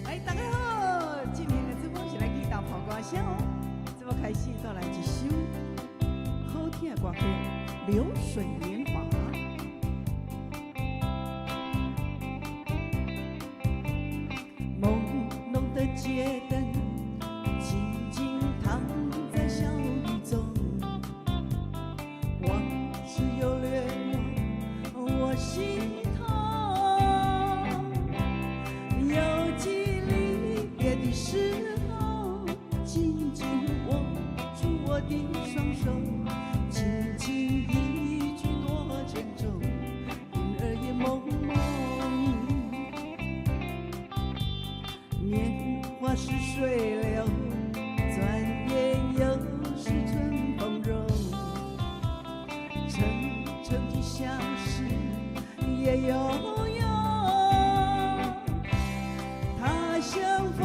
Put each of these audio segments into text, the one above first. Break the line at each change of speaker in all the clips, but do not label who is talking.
哎，大家好，今天的节目是来去打跑歌声哦。节目开始带来一首好听的歌曲《流水年华》。朦胧的街灯，静静躺在小雨中，往事又掠过我心头。犹记离别的时候，紧紧握住我的双手，轻轻一句多珍重，云儿也蒙蒙。年华似水流，转眼又是春风柔，层层的相思夜悠悠。他乡风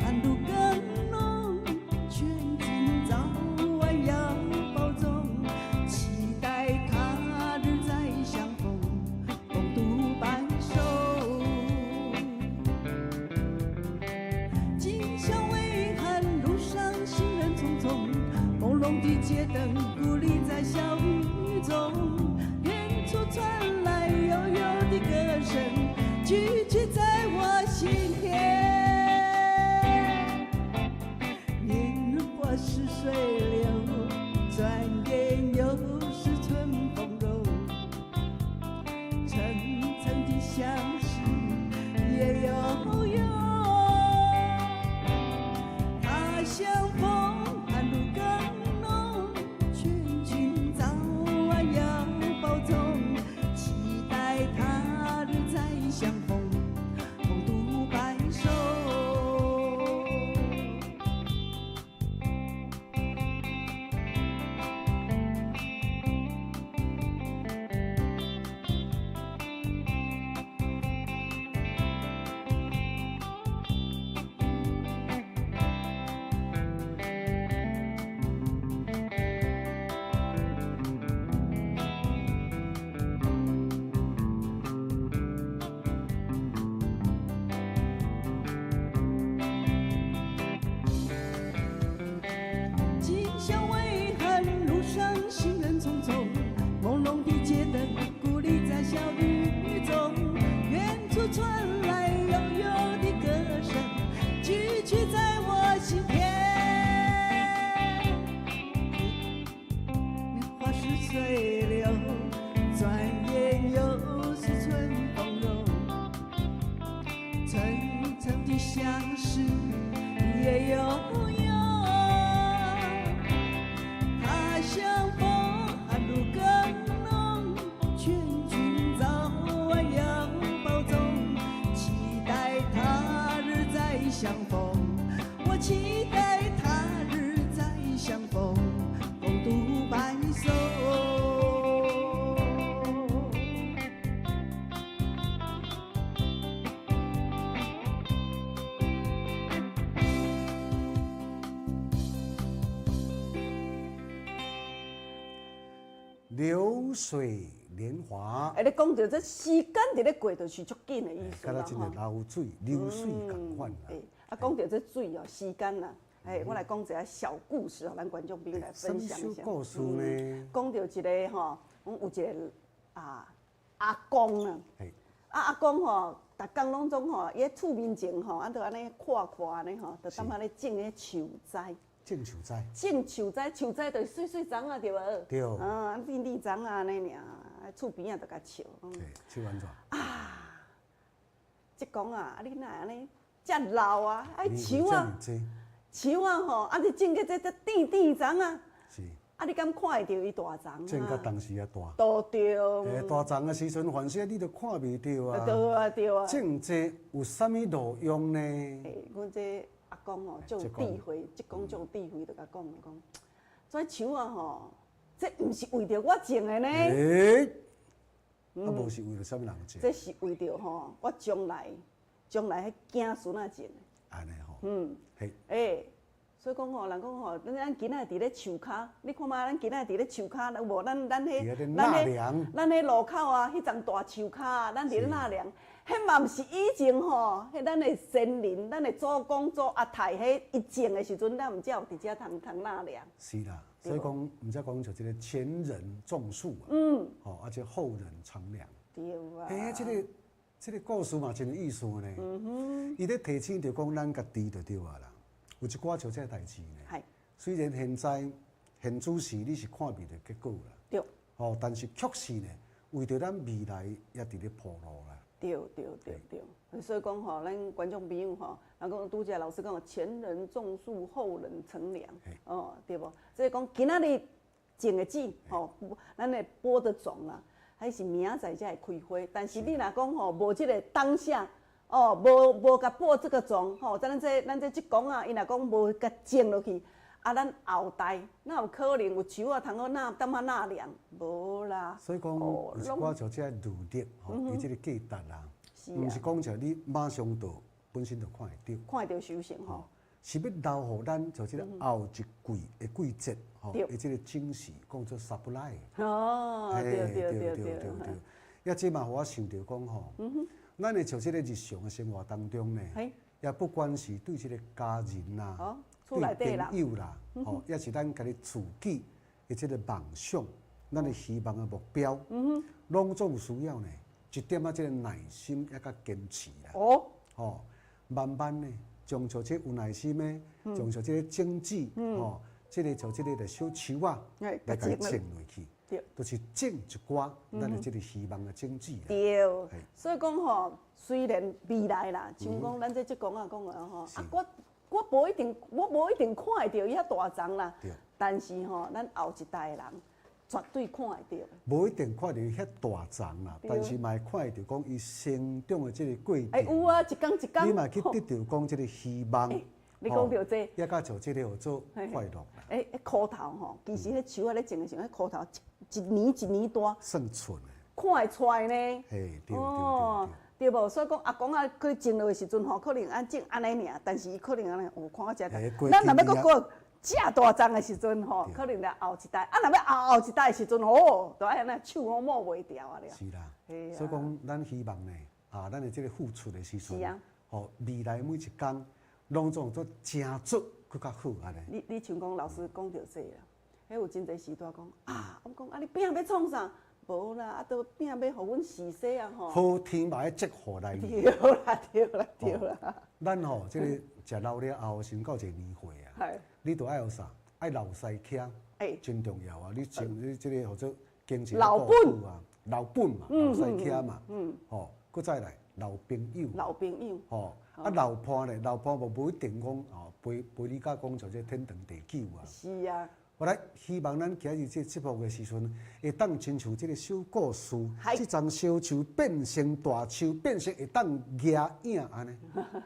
寒露更浓，劝君早晚要保重，期待他日再相逢，共度白首。今宵微寒，路上行人匆匆，朦胧的街灯孤立在小雨中，远处传来悠悠的歌声，句句在我心田。年华似水流，转眼又是春风柔，层层的相思夜悠悠。他乡风寒露更浓，劝君早晚要保重，期待他日再相逢，共度白首。今宵微寒，路上行人匆匆，朦胧的街灯孤立在小雨中，远处传来悠悠的歌声，句句在我心田。年华似水流，转眼又是春风柔，层层的相思夜悠悠。他乡风寒露更浓，劝君早晚要保重，期待他日再相逢。我期待他日再相逢，共度白首。
流水年華。
哎，你講著這時間佇咧過，就是足緊的意思啦。
敢若真的流水，流水仝款啦。
哎，啊，講著這水哦，時間啦，哎，我來講一個小故事，予咱觀眾朋友來分享一下。
什麼小故事呢？
講著一個吼，有一個啊阿公啊，啊阿公吼，逐工攏總吼，伊佇厝面前吼，啊，就按呢看看按呢吼，就感覺咧種彼樹栽。
種樹栽。
種樹栽，樹栽就是媠媠欉仔對無？
對。
啊，嫩嫩欉仔按呢爾，厝邊仔就共笑。
對，笑按怎？
啊，這公啊，啊你哪會按呢？遮老啊，愛樹啊，樹啊吼，啊你種個這這甜甜欉仔。
是。
啊，你敢看會著伊大欉？
種甲當時也大。
都對。
欸，大欉的時陣，凡是你都看袂著啊。
對啊，對啊。
種這有啥物路用呢？
欸，阮這阿公吼，足有智慧，這公足有智慧，就共講講，這樹仔吼，這毋是為著我種的呢。
欸，啊無是為著啥物人種？
這是為著吼，我將來將來彼子孫仔種的。
按呢吼。嗯。嘿。
欸，所以講吼，人講吼，咱今仔佇咧樹跤，你看覓咱今仔佇咧樹跤，有無？咱彼咱彼路口啊，彼叢大樹跤啊，咱佇咧納涼。彼嘛毋是以前吼，彼咱的先人、咱的祖公、祖阿太，彼伊種的時陣，咱毋才有佇遮通通納涼。
是啦，所以講，毋才講就這個前人種樹啊，吼，而且後人乘涼。
對啊。
欸，這個故事嘛真有意思呢。伊咧提醒著講，咱家己就對啊啦。有一寡像這个代誌呢。雖然現在現此時你是看袂著結果啦。吼，但是確實呢，為著咱未來也佇咧鋪路啦。
對對對對，所以講吼，咱觀眾朋友吼，人講拄才老師講，前人種樹，後人乘涼，哦，對無？所以講今仔日種的籽吼，咱的播的種啊，彼是明仔載才會開花。但是你若講吼，無這个當下，哦，無共播這个種吼，咱這職工啊，伊若講無共種落去，啊，咱後代哪有可能有樹仔通好納踮仔納涼？無啦。
所以講有一寡就這努力吼，伊這个價值啊，毋是講就你馬上就本身就看會著。
看會著收成吼。
是欲留予咱就這个後一季的季節吼，伊這个種時講做 supply。
哦，對對對對
對。也這嘛予我想著講吼，咱的像這个日常的生活當中呢，也不管是對這个家人啦，對朋友啦，吼，抑是咱家己自己的這个夢想，咱的希望的目標，攏總有需要呢，一點仔這个耐心，抑佮堅持啦。吼，慢慢呢，將像這有耐心的，將像這个種子，吼，這个像這个的小樹仔，來共伊種落去，就是種一寡咱的這个希望的種子。
對，所以講吼，雖然未來啦，像講咱這職工仔講的吼，啊，我無一定看會著伊遐大叢啦，但是吼，咱後一代的人絕對看會著。
無一定看著伊遐大叢啦，但是嘛會看會著講伊成長的這个過程。
欸，有啊，一工一工。
你嘛去得著講這个希望。
你講著這。
抑佮像這个叫做快樂。
欸，彼箍頭吼，其實彼樹仔咧種的時陣，彼箍頭一年一年大。
算出的。
看會出來呢。
嘿，對對對
對。對無？所以講阿公仔去種落的時陣吼，可能按種按呢爾，但是伊可能按呢，哦，看我遮大。咱若欲閣過遮大叢的時陣吼，可能著後一代。啊，若欲後後一代的時陣，哦，就愛按呢手攏抹袂牢啊了。
是啦，所以講咱希望呢，啊，咱的這个付出的時陣，吼，未來每一工攏總做成做閣較好按呢。
你像講老師講著這啦，彼有真濟時代講啊，我講啊，你拼欲創啥？無啦，啊，都拼欲予阮時勢啊吼。
好天嘛愛積雨來。
對啦，對啦，對啦。
咱吼，這個食老了後，先到一個年歲啊，你著愛有啥？愛老師徛，真重要啊！你像你這個號做經濟
老本
啊，老本嘛，老師徛嘛，吼，閣再來老朋友，
老朋友，
吼，啊老伴咧，老伴無一定講吼陪陪你甲講像這天長地久啊。
是啊。
我來希望咱今日這節目的時陣，會當親像這个小故事，這叢小樹變成大樹，變成會當遮影按呢，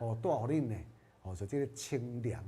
哦，帶予恁呢，哦，就這个清涼，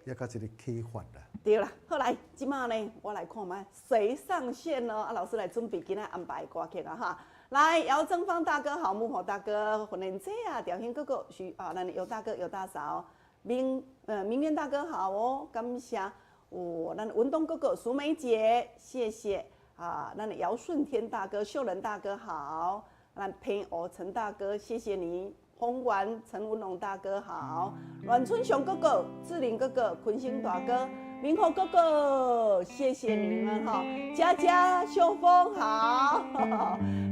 抑佮這个啟發啦。
對啦，好來，這馬呢，我來看覓誰上線呢？啊，老師來準備今仔安排歌曲啊，哈。來，姚正芳大哥好，木火大哥，婚蓮姐啊，調興哥哥，徐啊，咱的尤大哥、尤大嫂，明淵大哥好哦，感謝。哦，咱文東哥哥、淑梅姐，謝謝啊！咱的姚順天大哥、秀仁大哥好，咱平歐陳大哥，謝謝你。宏冠陳文龍大哥好，阮春雄哥哥、志玲哥哥、坤興大哥、明宏哥哥，謝謝你們哈！佳佳、秀峰好，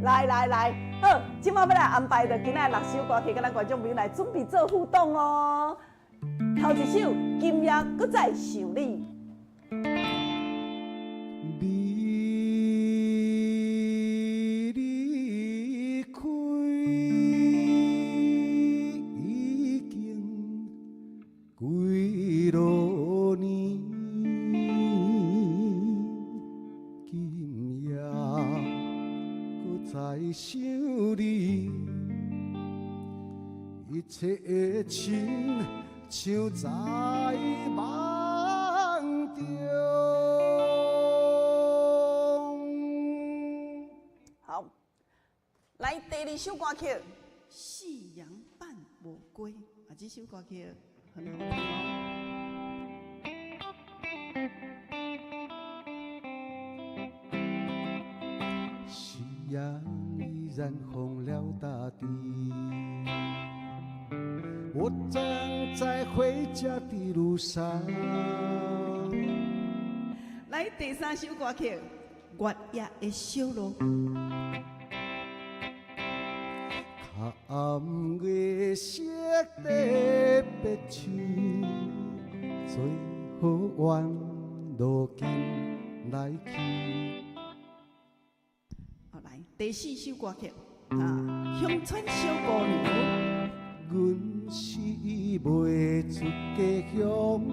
來來來，好，這馬欲來安排的，今仔六首歌曲，佮咱觀眾朋友來準備做互動哦。頭一首，今夜閣再想你。
你離開已經幾落年，今夜閣再想你，一切的親像在夢中。
來，第二首歌曲《夕陽伴我歸》啊，這首歌曲很好聽哦。
夕陽已染紅了大地，我站在回家的路上。
來，第三首歌曲《月夜的小路》。
暗月色的白手，做好弯路紧来去。
好，來，第四首歌曲啊，《鄉村小姑娘》。
阮是袂出嫁鄉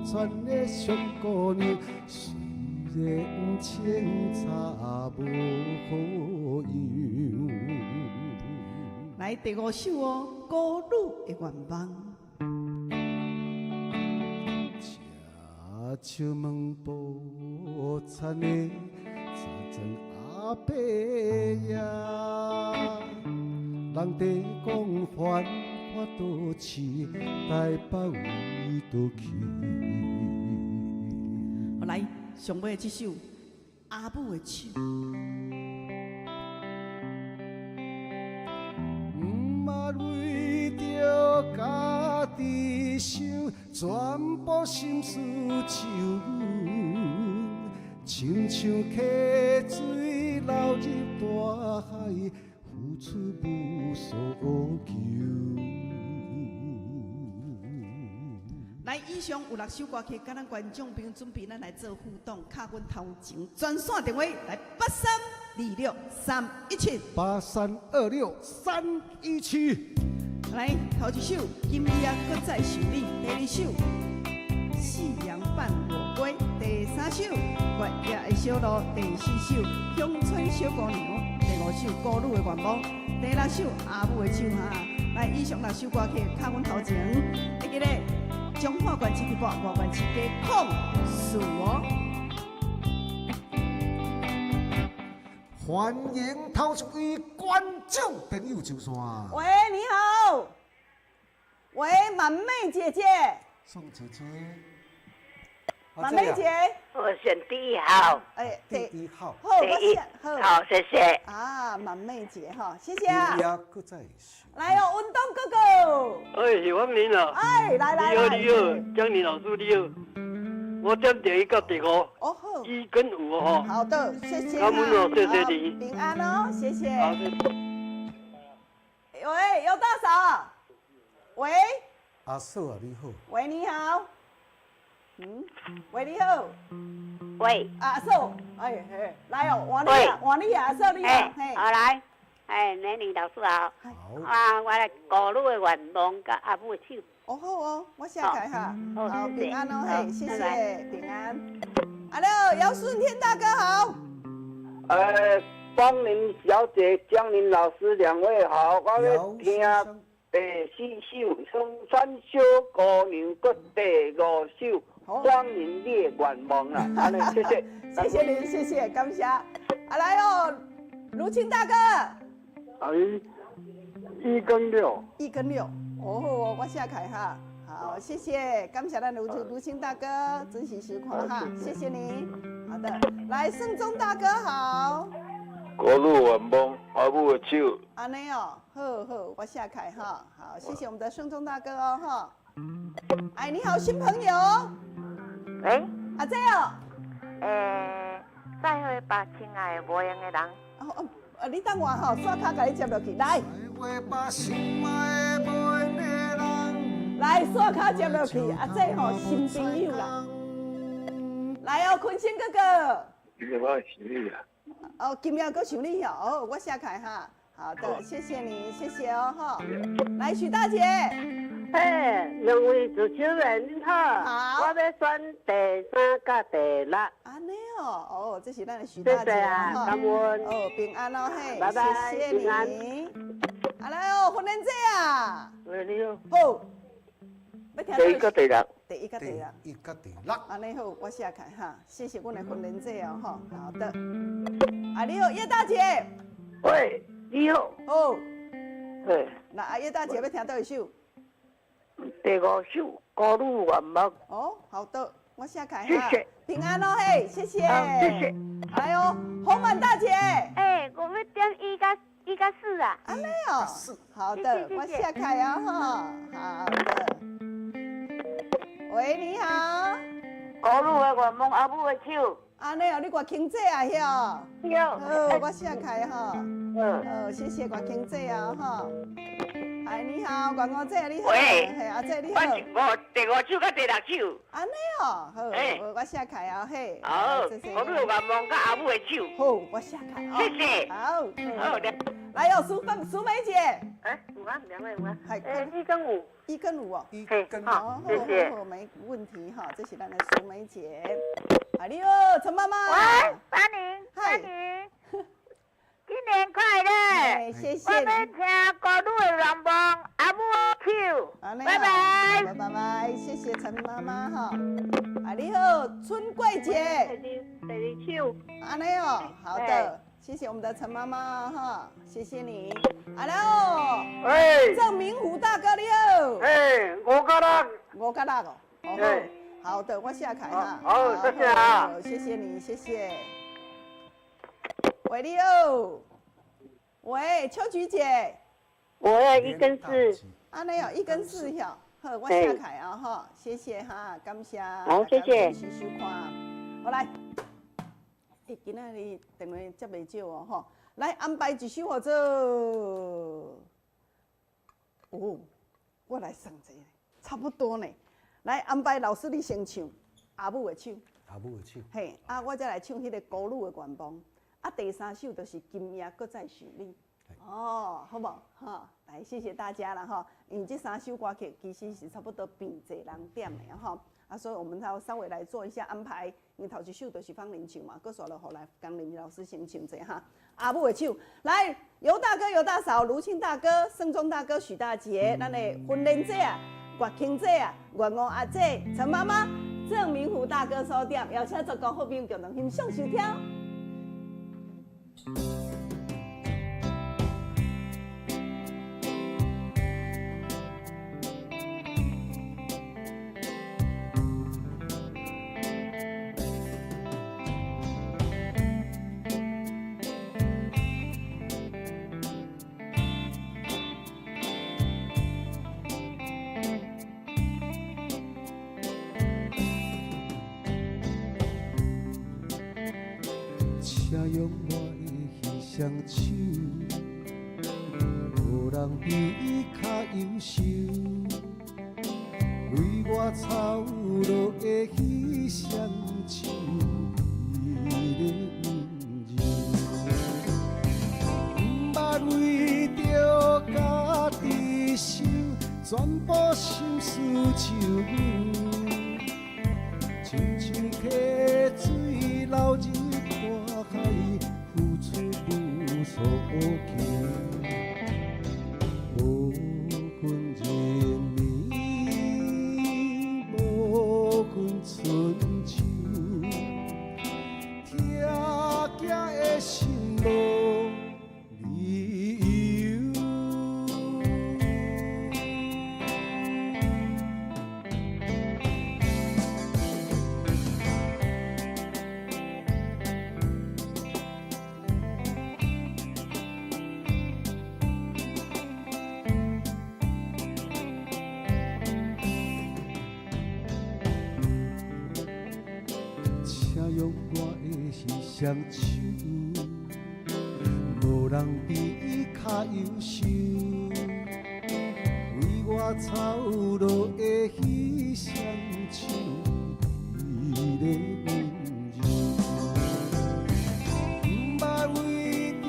村的小姑娘，雖然清早無好樣。
來，第五首哦，《孤女的願望》。
食笑問無田的三庄阿伯呀，人在講繁華都市，台北為倒去。
好，來，上尾這首《阿母的手》。
毋捌為著家己想，全部心思只有阮，親像溪水流入大海，付出無所求。
來，以上有六首歌曲，佮咱觀眾朋友準備，咱來做互動，敲阮頭前專線電話來8326317，8326317。來，頭一首《今夜閣再想你》，第二首《夕陽伴我歸》，第三首《月夜的小路》，第四首《鄉村小姑娘》，第五首《孤女的願望》，第六首《阿母的手》哈。來，以上六首歌曲敲阮頭前，會記咧，彰化縣市一百，外縣市加04哦。
歡迎頭一位觀眾朋友上線。
喂，你好。喂，滿妹姐姐。
宋姐姐。
滿妹姐。
我選第一號。
哎，
第一號。
好，我選。好，
好，謝謝。
啊，滿妹姐哈，謝謝啊。來哦，文東哥哥。
哎，是芳玲啊。
哎，來來來。
你好，你好，江玲老師你好。我點第一佮第五。
哦好。
一跟五哦。
好的，謝謝。
感恩哦，謝謝你。
平安哦，謝謝。
好，謝謝。
喂，尤大嫂。喂。
阿嫂啊，你好。
喂，你好。嗯，喂，你好。
喂。
阿嫂，哎嘿，來哦，換你啊，換你啊，阿嫂你好。
嘿，好來，哎，美女老師好。
好。
啊，我來孤女的願望佮阿母的手。
哦好哦，我寫開哈。好，平安哦，嘿，謝謝，平安。Hello，姚順天大哥好。
芳玲小姐、江玲老師兩位好，我欲聽第四首《鄉村小姑娘》閣第五首。歡迎你的願望啦，按呢，謝謝，
謝謝你，謝謝，感謝。啊，來哦，盧清大哥。
哎，一跟六。
一跟六，哦，我寫開哈，好，謝謝，感謝咱盧盧清大哥準時收看哈，謝謝你。好的，來，盛忠大哥好。
孤女願望，阿母的手。
按呢哦，好好，我寫開哈，好，謝謝我們的盛忠大哥哦哈。哎，你好，新朋友。
喂，
阿姐哦。
再會吧，親愛的無閒的人。
哦哦，你等我吼，刷卡共你接落去，來。來，刷卡接落去，阿姐吼，新朋友啦。來哦，坤生哥哥。
今日我想你啊。
哦，今日閣想你哦，我寫開哈。好的，謝謝你，謝謝哦哈。來，許大姐。
嘿，兩位主持人您好。
好。
我欲選第三佮第六。
按呢哦，哦，這是咱的許大姐
啊，感恩。
哦，平安哦嘿，
拜拜，
謝謝你。啊來哦，婚蓮姐啊。
喂，你好。
好。欲聽
第一佮第六。
第一佮第六。
第一佮第六。
按呢好，我寫開哈，謝謝阮的婚蓮姐哦吼，好的。啊，你好，葉大姐。
喂。
你好。
好。
对。
那阿叶大姐欲听佗一首？
第五首《孤女愿望》。
哦，好的，我写开
哈。谢谢。
平安哦，嘿，谢谢。
好，谢谢。
来哦，红满大姐。
欸，我欲点一加四啊。
按呢哦。好的，我写开啊哈。好的。喂，你好。
孤女的愿望，阿母的手。
按呢哦，你挂轻姐啊，遐。
对。
好，我写开哈。嗯。好，谢谢挂轻姐啊哈。哎，你好，关五姐，你好。
喂。
嘿，阿姐你好。
我是五第五首佮第六首。
按呢哦，好，我写开啊，嘿。
好，孤女愿望佮阿母的手。
好，我写开。
谢谢。
好。
好。
来哦，苏凤、苏梅姐。
哎，有啊，两位有啊。
哎，
一跟五。
一跟五哦。
一跟五。
好，谢谢。好，没问题哈，这是咱的苏梅姐。啊，你好，陈妈妈。
喂，欢迎，欢迎。新年快乐！
谢谢。
我欲听孤女的愿望，阿母的手。拜拜。
拜拜，谢谢陈妈妈哈。啊，你好，春桂姐。
第二首。
按呢哦，好的，谢谢我们的陈妈妈哈，谢谢你。阿喽。
哎。
郑明虎大哥你好。
哎，五加六。
五加六哦。好的，我下凯哈。
好，谢谢啊。
谢谢你，谢谢。喂，你好。喂，秋菊姐。
我要一跟四。
按呢哦，一跟四哟。好，我写开啊哈，谢谢哈，感谢。
好，谢谢。
收看。好来，欸，今仔日电话接袂少哦吼，来安排一首号做。哦，我来算一下，差不多呢。来安排老师你先唱阿母的手。
阿母的手。
嘿，啊，我再来唱彼个孤女的愿望。啊，第三首就是今夜阁再想你。哦，好无？哈，来，谢谢大家了哈。因为这三首歌曲其实是差不多变济人点的哈。啊，所以我们要稍微来做一下安排。因为头一首就是芳龄唱嘛，阁煞落予来江林老师先唱一下哈。阿母的手，来，尤大哥、尤大嫂、卢庆大哥、盛忠大哥、许大姐，咱的婚莲姐啊，郭庆姐啊，袁吴阿姐、陈妈妈、郑明虎大哥所点，邀请全国好朋友共同欣赏收听。
请用我的彼双手，无人比伊较优秀。为我操劳的彼双手，彼个温柔。毋捌为著家己想，全部心思手阮，亲像溪水流入大海，付出无所求。无分日暝，无分春秋，疼囝的心无理由。请用我的彼双手，无人比伊较优秀。为我操劳的彼双手，彼个温柔。毋捌为著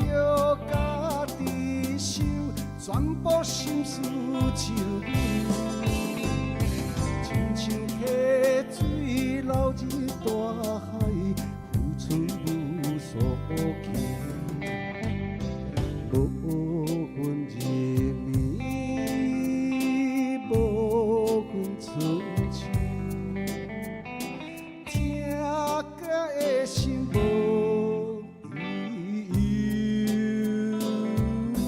家己想，全部心思手阮，亲像溪水流入大海，付出无所求。无分日暝，无分春秋，疼囝的心无理由。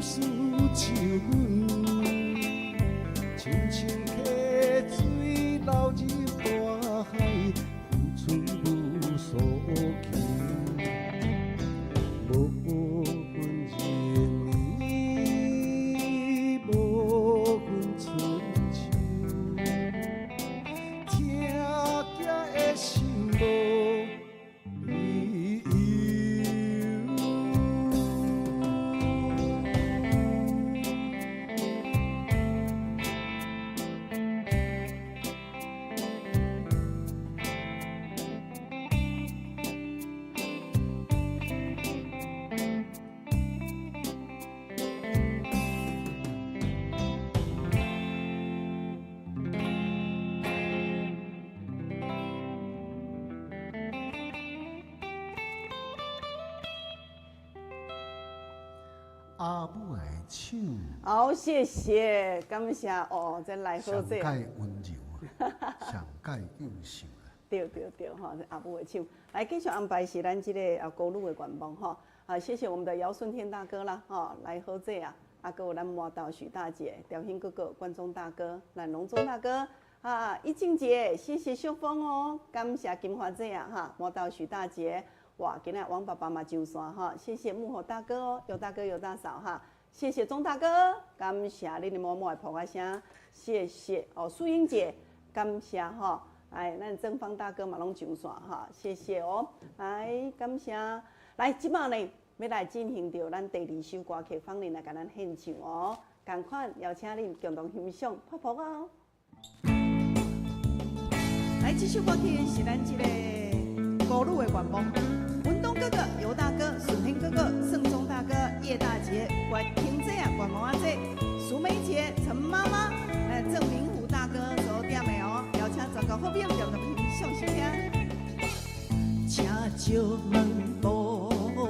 心事像阮，亲像溪水流入大海，付出无所求。無分日暝，無分春秋，疼寄的心無理由。阿母的手，
好，謝謝，感謝哦，這來好者。
上蓋溫柔，上蓋優秀啦。
對對對，吼，阿母的手。來，繼續安排是咱這個啊孤女的願望吼。啊，謝謝我們的姚順天大哥啦，吼，來好者啊，啊，閣有咱麻豆許大姐、調興哥哥、關中大哥、咱龍中大哥啊，一靜姐，謝謝秀峰哦，感謝金華姐啊，哈，麻豆許大姐。哇，今日王爸爸嘛上線哈，謝謝木火大哥哦，尤大哥尤大嫂哈，謝謝鍾大哥，感謝你的滿滿的捧仔聲，謝謝哦，素英姐，感謝哈，哎，咱正方大哥嘛攏上線哈，謝謝哦，來感謝，來這擺呢，欲來進行著咱第二首歌曲，芳玲來共咱獻唱哦，仝款邀請恁共同欣賞，拍噗仔哦。
來，這首歌曲是咱這个孤女的願望。文東哥哥、尤大哥、順天哥哥、盛中大哥、葉大姐、關婷姐啊、關毛阿姐、淑梅姐、陳媽媽、鄭明虎大哥所點的哦，邀請全國好朋友共同欣賞收聽。請石門無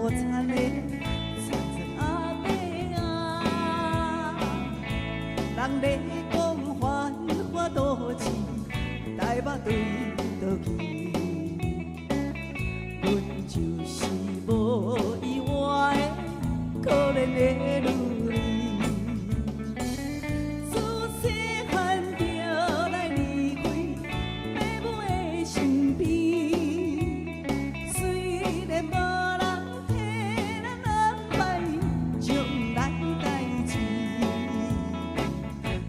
田的田阿伯啊，人咧講繁華都市，台北對倒去。阮就是無意外的可憐的女兒，自細漢就來離開父母的身邊，雖然無人替咱安排將來代誌，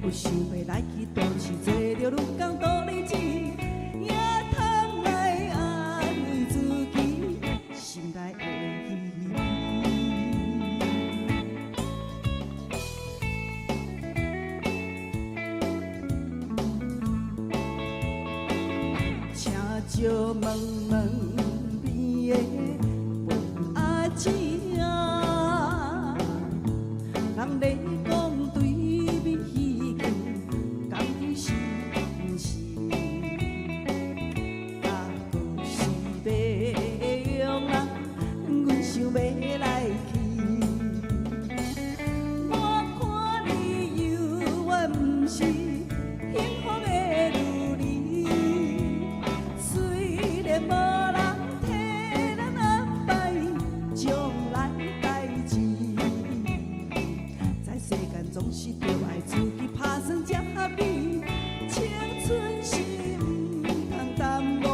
有想欲來去都市做著女工度日子，也通來安慰自己心內的稀微。請石問問邊的笨阿姊啊，人咧講對面彼間，敢是毋是？敢閣是欲用人，阮想欲來去。我看你猶原毋是幸福的女兒，雖然無人替咱安排將來代誌，在世間總是著愛自己拍算才合理。青春是毋通耽誤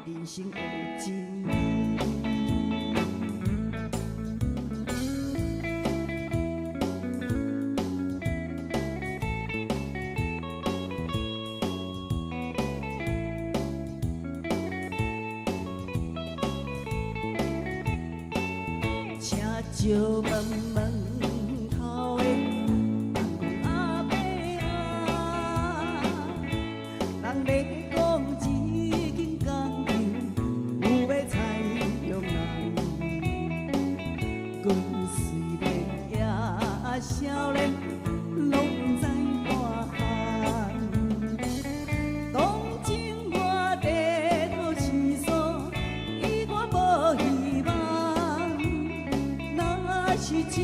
人生的真理。請石問門口的阿公阿伯啊，人咧講這間工廠有欲採用人，阮雖然也少年，攏毋知大漢。當今我低頭思索，伊我無希望。若是石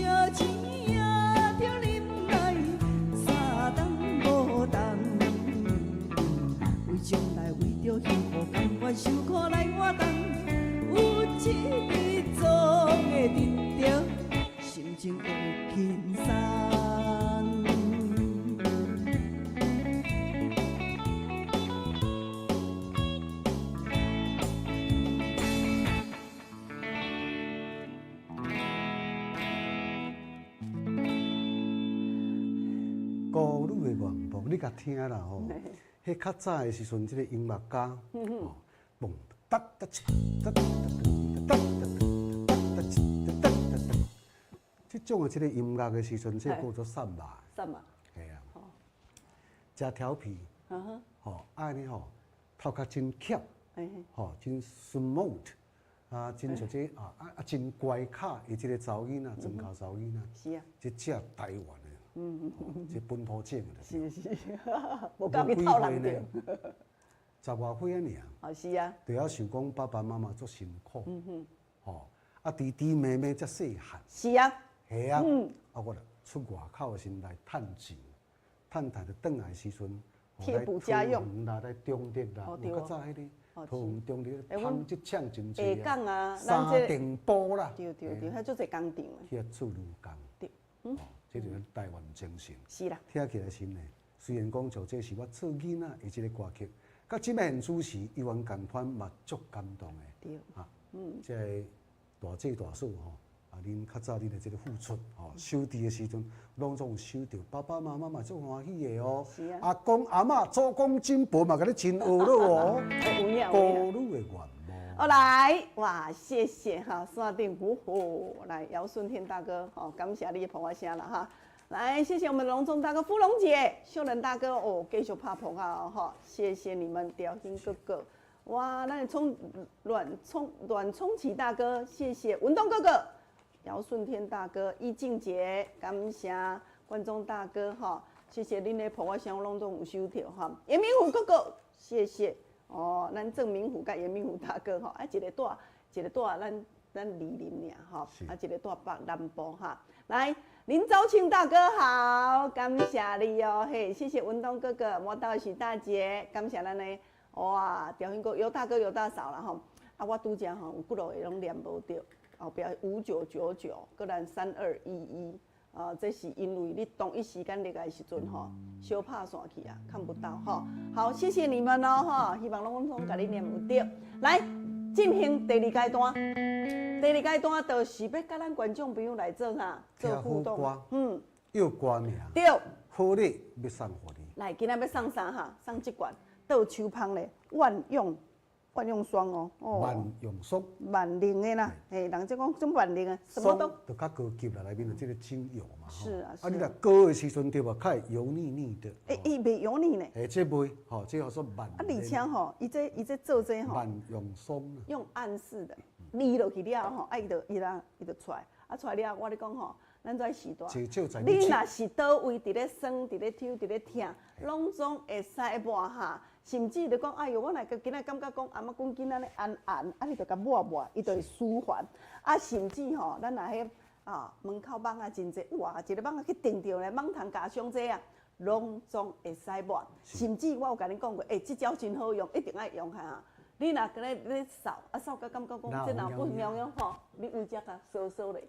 孤女的願望，你共聽啦吼。彼較早的時陣，這個音樂家，吼，嘣噠噠噠噠噠噠噠噠噠噠，這種的這個音樂的時陣，這個叫做薩瑪。
薩瑪。
係啊。誠調皮。吼，按呢吼，頭殼真巧，吼，真 smart，啊，真像這啊啊啊，真乖巧的這個查某囡仔，莊跤查某囡仔。
是啊。
這正台灣的。這本土種的。
是是，無敢去透人著。
十外歲仔爾。
哦，是啊。
就猶想講爸爸媽媽足辛苦。吼，啊弟弟妹妹才細漢。
是啊。
係啊。啊，我出外口的時陣來趁錢，趁趁著轉來的時陣，
貼補家用。
啦，來中壢啦，有較早彼個桃園中壢芳織廠真濟
啊。
三重埔啦。
對對對，遐足濟工廠。
去遐做女工。
對。
這就是台灣精神。
是啦。
聽起來是呢，雖然講像這是我做囡仔的這個歌曲，佮這擺主持伊原仝款嘛足感動的。
對。
啊，這個大姐大嫂吼，啊，恁較早恁的這個付出吼，收佇的時陣，攏總有收著爸爸媽媽嘛足歡喜的哦。
是啊。
阿公阿嬤、祖公祖婆嘛共你真呵咾哦。孤女的願望。
哦，來，哇，謝謝哈，山頂虎虎，來姚順天大哥，好，感謝你的捧花聲啦哈。來，謝謝我們龍中大哥、芙蓉姐、秀蘭大哥，哦，繼續拍捧啊，哈，謝謝你們，雕興哥哥，哇，那你衝阮聰阮聰奇大哥，謝謝文東哥哥、姚順天大哥、易靜姐，感謝觀眾大哥，哈，謝謝恁的捧花聲，攏總有收著哈。嚴明虎哥哥，謝謝。哦，咱鄭明虎佮嚴明虎大哥吼，啊，一個住，一個住咱咱二林爾吼，啊，一個住北南部哈。來，林昭慶大哥好，感謝你哦，嘿，謝謝文東哥哥、磨刀許大姐，感謝咱的哇，調興哥有大哥有大嫂啦吼。啊，我拄則吼有幾落個攏念無著，後壁5999，閣咱3211。啊，這是因為你同一時間入來的時陣吼，小拍散去啊，看不到吼。好，謝謝你們哦，吼，希望攏總共你念有對。來，進行第二階段。第二階段就是欲佮咱觀眾朋友來做啥？做互動。嗯。
有歌名。
對。
好禮欲送予你。
來，今仔欲送啥哈？送這罐倒手芳咧，萬用。萬用霜哦，
萬用霜，
萬能的啦，嘿，人這講種萬能的，什麼都
就較高級啦，內面有這個精油嘛，
是啊，
啊，你若膏的時陣對無，較會油膩膩的。
欸，伊袂油膩呢。
欸，這袂，吼，這叫做萬。
啊，而且吼，伊這做這吼，
萬用霜。
用暗示的，捏落去了吼，啊，伊就伊啦，伊就出來，啊，出來了，我咧講吼，咱這時代，你若是佗位佇咧酸，佇咧抽，佇咧疼，攏總會使抹哈。甚至就講，哎喲，我若今仔感覺講阿媽骨筋按呢按按，啊，你就共抹抹，伊就會舒緩。啊，甚至吼，咱若彼啊門口蠓仔真濟，哇，一個蠓仔去叮著咧，蠓蟲咬傷濟啊，攏總會使抹。甚至我有共恁講過，欸，這招真好用，一定愛用哈。你若共咧咧掃，啊掃甲感覺講，這若不妙用吼，你位遮共掃掃咧，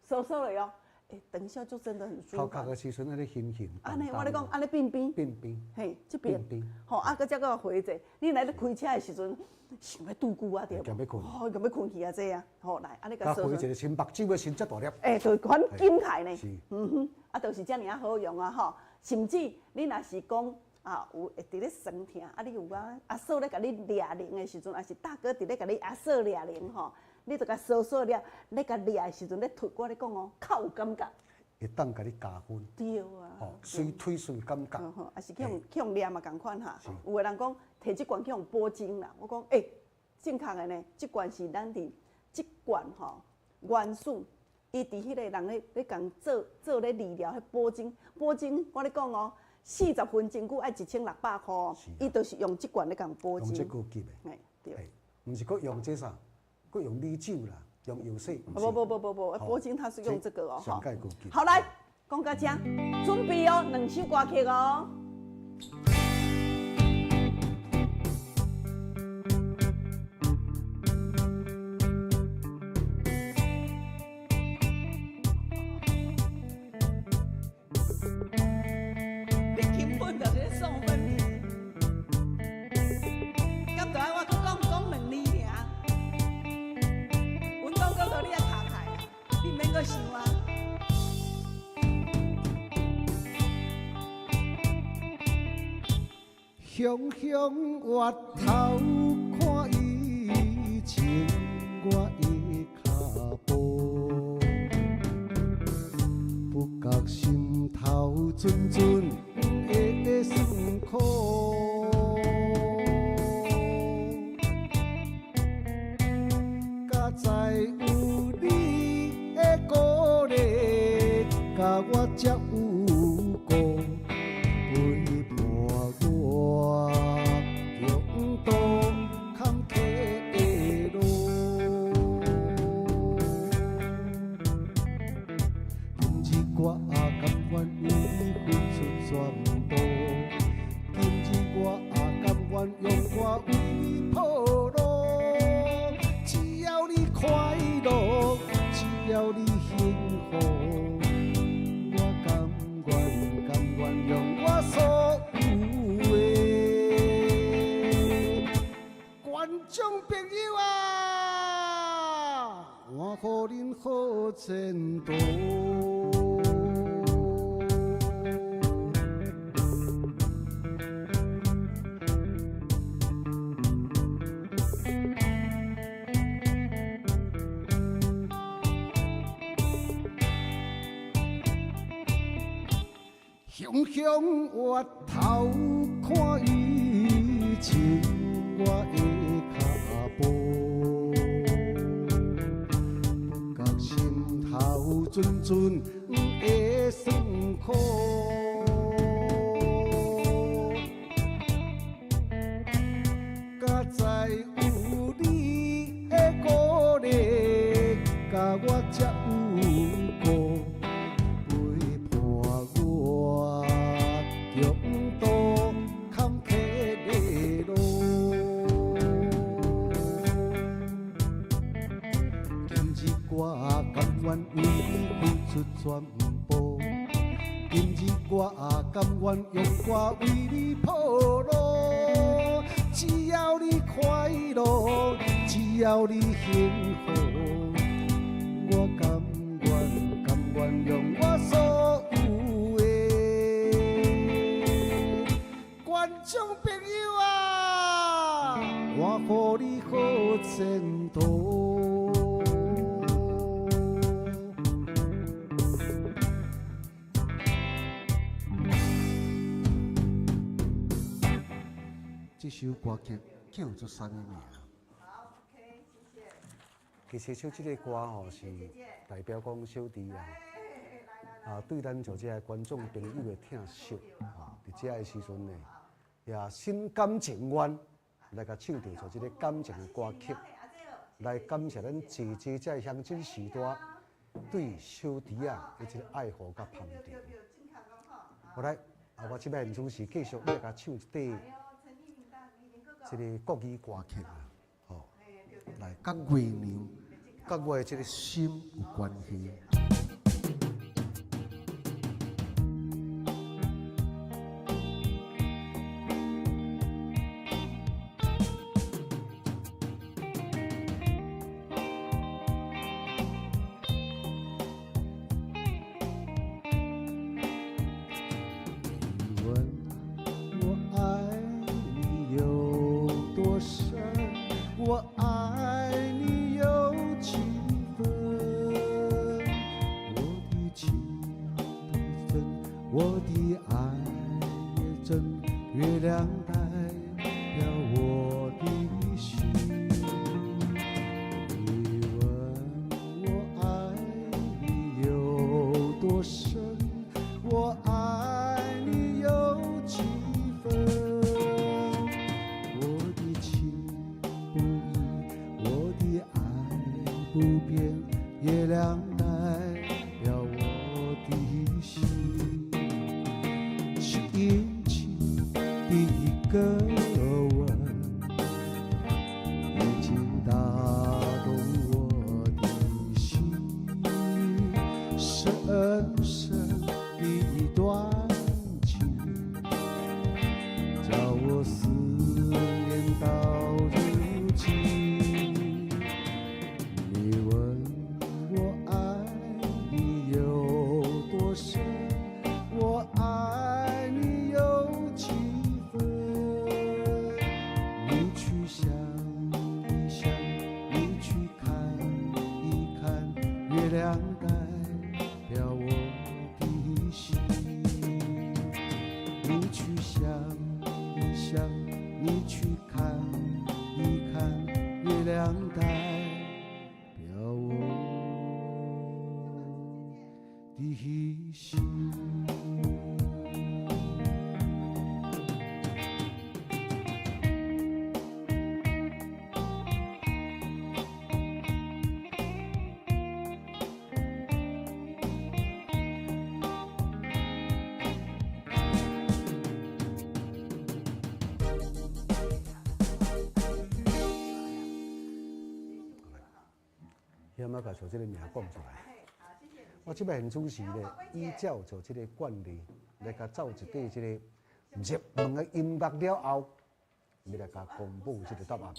掃掃咧哦。欸，等一下就真的很舒服。
頭殼的時陣，按呢輕輕。
按呢，我咧講，按呢變邊。
變邊。
嘿，這邊。吼，啊，閣才閣回者，你來咧開車的時陣，想欲拄久啊，對無？
欲睏。
吼，欲睏去啊，這啊，吼，來，按呢共掃。
回一個新目睭的心遮大粒。
欸，就款緊起來呢。
是。
嗯哼，啊，就是遮爾仔好用啊，吼。甚至你若是講啊，有會佇咧酸疼，啊，你有啊，阿嫂咧共你掠鈴的時陣，抑是大哥佇咧共你阿嫂掠鈴吼。你就共掃掃了，你共掠的時陣咧推，我咧講哦，較有感覺。
會當共你加分。
對啊。
吼，隨推隨感覺。
吼，抑是去予去予掠嘛仝款哈。有的人講提這罐去予補精啦，我講欸，正確的呢，這罐是咱佇這罐吼元素，伊佇彼個人咧咧共做做咧理療，彼補精補精，我咧講哦，40分鐘久愛1600箍，伊就是用這罐咧共補精。
用這高級的。
嘿，對。
毋是閣用這啥？閣用米酒啦，用藥水。
不不不不不，補精它是用這個哦。
好，
來，講到這，準備哦，兩首歌曲哦。你根本就是咧送分題，敢著愛我閣講講兩字爾？文東哥哥，你也卡開，你毋免閣想啊。
雄雄越頭看伊穿我的跤步，不覺心頭陣陣的酸苦。佳哉有你的鼓勵，共我才有顧，陪伴我中途坎坷的路。今日我也甘願為你付出全部，今日我也甘願用歌為你鋪路。只要你快樂，只要你幸福，我甘願甘願用我所有的。觀眾朋友啊，我予恁好前途。雄雄越頭看伊穿我的跤步，不覺心頭陣陣的酸苦。佳哉有你的鼓勵，共我才有顧，陪伴我中途坎坷的路。今日我甘願為你付出全部，今日我甘願用歌為你鋪路。只要你快樂，只要你幸福，我甘願甘願用我所有的。觀眾朋友啊，我予你好前途。這首歌曲叫做啥物名？
其實唱這個歌吼是代表講小弟啊，啊對咱做這個觀眾朋友的疼惜，啊，佇這个時陣呢，也心甘情願來共唱著做這個感情的歌曲，來感謝咱姐姐這個鄉親時代對小弟啊的這個愛護佮捧場。好來，啊我這擺現主是繼續來共唱一塊這個國語歌曲啊，吼，來佮月娘、佮我的這個心有關係。你問我愛你有多深，我愛你有幾分？我的情不真，我的愛也真，月亮代表我的心。你問我愛你有多深，我愛你有幾分？我的情不移，我的愛不變，月亮代表我的心。是殷勤的一個
你去想一想，你去看一看，月亮代表我的心。
险仔共像这个名讲出来。我这摆现主持咧，依照就这个惯例来共走一块这个热门的音乐了后，欲来共公布这个答案。